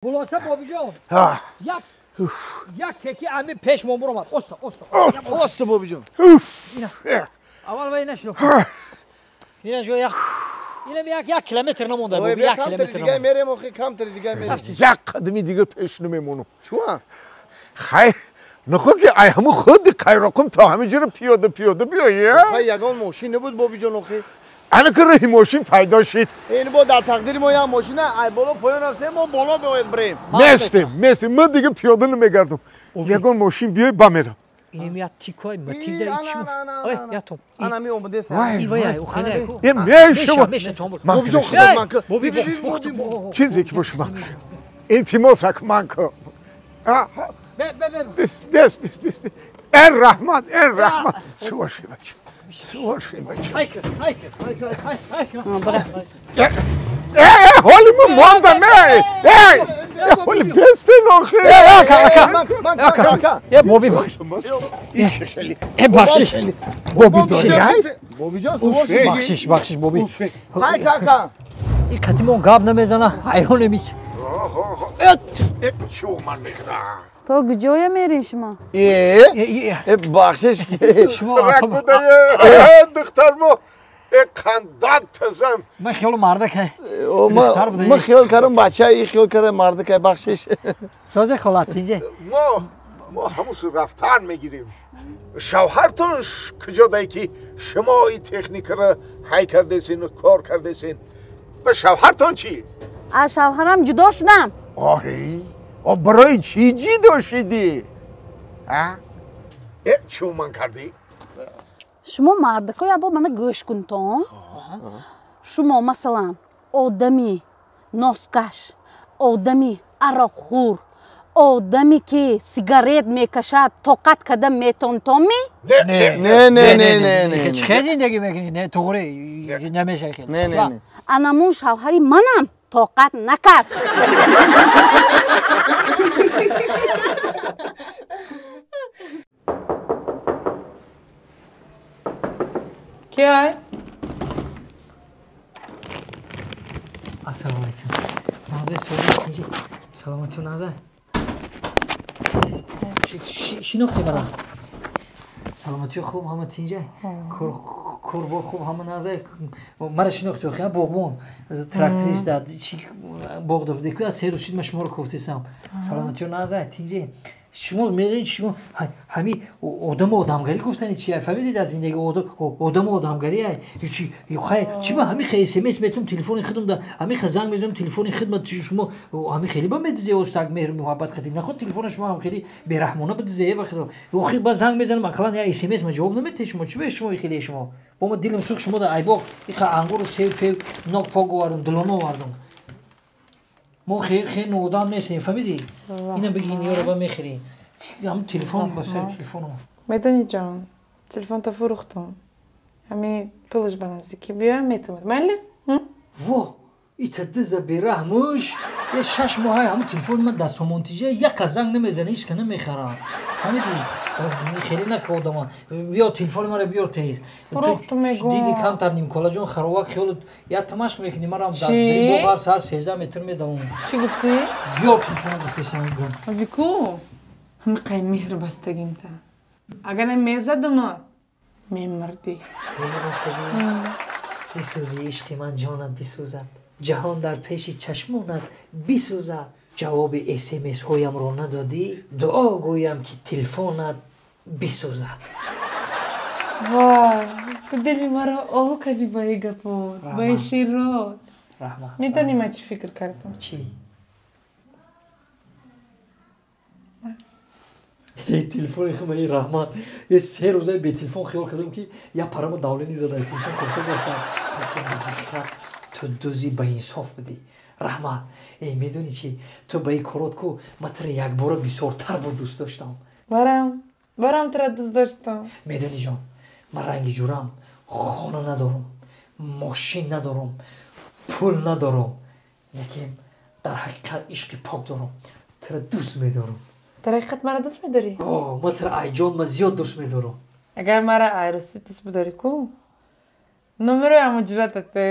Хулоса Бобиҷон, як ки ами пеш мо буромад. Оста, оста. Оста Бобиҷон. Аввал вай нашино. Ина ҷо як ина як километр намонда, Боби, як километр. Дига мерем, охи камтар дига мерем. Як қадами дигар пеш намемонам. Чуа? Хай, нахо ки ай ҳамун худи Қайроқум то ҳамин ҷоро пиёда пиёда биёй. Хай, ягон мошин набуд, Бобиҷон, охи. Ана ки роҳи мошин пайдо шид. Ин бо дар тақдири мо як мошина ай боло поён рафтем, мо боло бояд бирем. Местем, местем. Ман дига пиёда намегардам. Ягон мошин биёй, ба мерам. Инем я тикой матиза чӣ? Ой, я том. Ана ми омадест. Вай, вай, охина. Е мешава. Меша том. Бобиҷон, худо ман ки. Боби, чизе ки бош ман. Илтимос ак ман ки. Бе, бе, бе. Бес, бес, бес. Эр раҳмат, эр раҳмат. Сувоши бача. Сувоши бача. Хайка, хайка. Хайка, хайка. Э, ҳоли мо мондам, э. Э, ҳоли бестен охи. Ака, ака. Ака. Е, Боби, бахш. Е, бахшиш. Боби дори. Бобиҷон, сувоши. Бахшиш, бахшиш, Боби. Хайка, ака. И қати мо гап намезана, ҳайрон емич. Э, чӣ ман мекунам? То куҷоя мерин шумо? Э, бахшиш. Шумо духтар мо қандак тазам. Ман хиёлу мардак. Ман хиёл кардам бача, и хиёл кардам мардак, бахшиш. Созе холат инҷа. Мо ҳамус рафтан мегирем. Шавҳартон куҷо дай ки шумо и техникаро ҳай кардесин, кор кардесин? Ба шавҳартон чӣ? Аз шавҳарам ҷудо шудам. Оҳи, о барои чӣ ҷудо шудӣ? А? Э, чӣ ман кардӣ? Шумо мардако ябо мана гӯш кунтон. Шумо масалан одами носкаш, одами ароқхӯр, одаме ки сигарет мекашад, тоқат карда метонтонми? Не, не, не, не, не, не. Чӣ хел зиндагӣ мекунӣ? Не, туғри намешавад хел. Не, не, не. Анамун шавҳари манам тоқат накард. Киай? Ассалому алайкум. Наза, сози, саломатӣ, Наза. Шинохти мара? Саломатӣ хуб, ҳама тинҷа? Корбор хуб, ҳама Наза. Мара шинохти, охи, боғбон, тракторист да, чи боғ да буде, ку аз се рӯз шид ма шуморо кофтесам. Саломатӣ, Наза, тинҷа. Шумо медонед, шумо ҳами одаму одамгарӣ гуфтани чи фаҳмидед аз зиндагӣ одаму одамгарӣ ай чи хай чи ма ҳами хе смс метум телефони худам да ҳами хе занг мезанам телефони хидмат шумо ҳами хеле ба медизе остак меҳр муҳаббат хати наход телефона шумо ҳам хеле бераҳмона бидизе ба худо охир ба занг мезанам ақаллан я смс ма ҷавоб наметиҳед шумо чи бе шумо хеле шумо бо ма дилам сӯхт шумо да айбоқ иқа ангуру сев пев нок пок овардам дилона овардам мо хе ноодам нестем фаҳмидӣ инам бигӣ ниёро ба мехӯрӣ ҳам телефон ба сари телефоном Медонӣ ҷон, телефонта фурӯхтум. Ҳами пулаш ба наздикӣ биёям метавонад. Майли? Во, ита диза бераҳмуш. Я 6 моҳай ҳамун телефони ман дастсомонтиҷа як аз занг намезана, ҳеч ка намехарам. Фаҳмидӣ? Хеле нака одама. Биё телефони мара биёр тез. Фурӯхтум мегӯм. Диди камтар нимколаҷон харовак хиёлу я тамашқ мекунӣ марам дар боғар сар 13 метр медавам. Чӣ гуфтӣ? Биёр телефона гуфтесам гам. Ози ку? Ҳами қай меҳр бастагимта. Агар мезадама, мемурдӣ. Меҳр бастагӣ? Зи сӯзи ишқи ман ҷонат бисӯзад. Ҷаҳон дар пеши чашмонат бисӯзад. Ҷавоби смс-ҳоямро надодӣ, дуо гӯям ки телефонат бисӯзад. Вой, ту дили маро об кардӣ ба ин гапот, ба ин широт. Раҳмат. Медонӣ ман чӣ фикр кардам? Чӣ? Телефони худам эй раҳмат. Е се рӯзаи бетелефон хиёл кардам ки як парамо давлени зада телефон кофта гаштам. Ҳақиқат ту дузи ба инсоф будӣ. Раҳмат. Эй медонӣ чӣ? Ту ба ин корот ку ман туро якбора бисёртар бо дӯст доштам. Барам, барам туро дӯст доштам. Медонӣ ҷон, ман ранги ҷурам, хона надорам, мошин надорам, пул надорам. Лекин дар ҳақиқат ишқи пок дорам. Туро дӯст медорам. Дар ҳақиқат маро дӯст медорӣ? О, ман туро айҷон ма зиёд дӯст медорам. Агар маро айростӣ дӯст бидорӣ ку? Номерои ҳамун ҷуратате.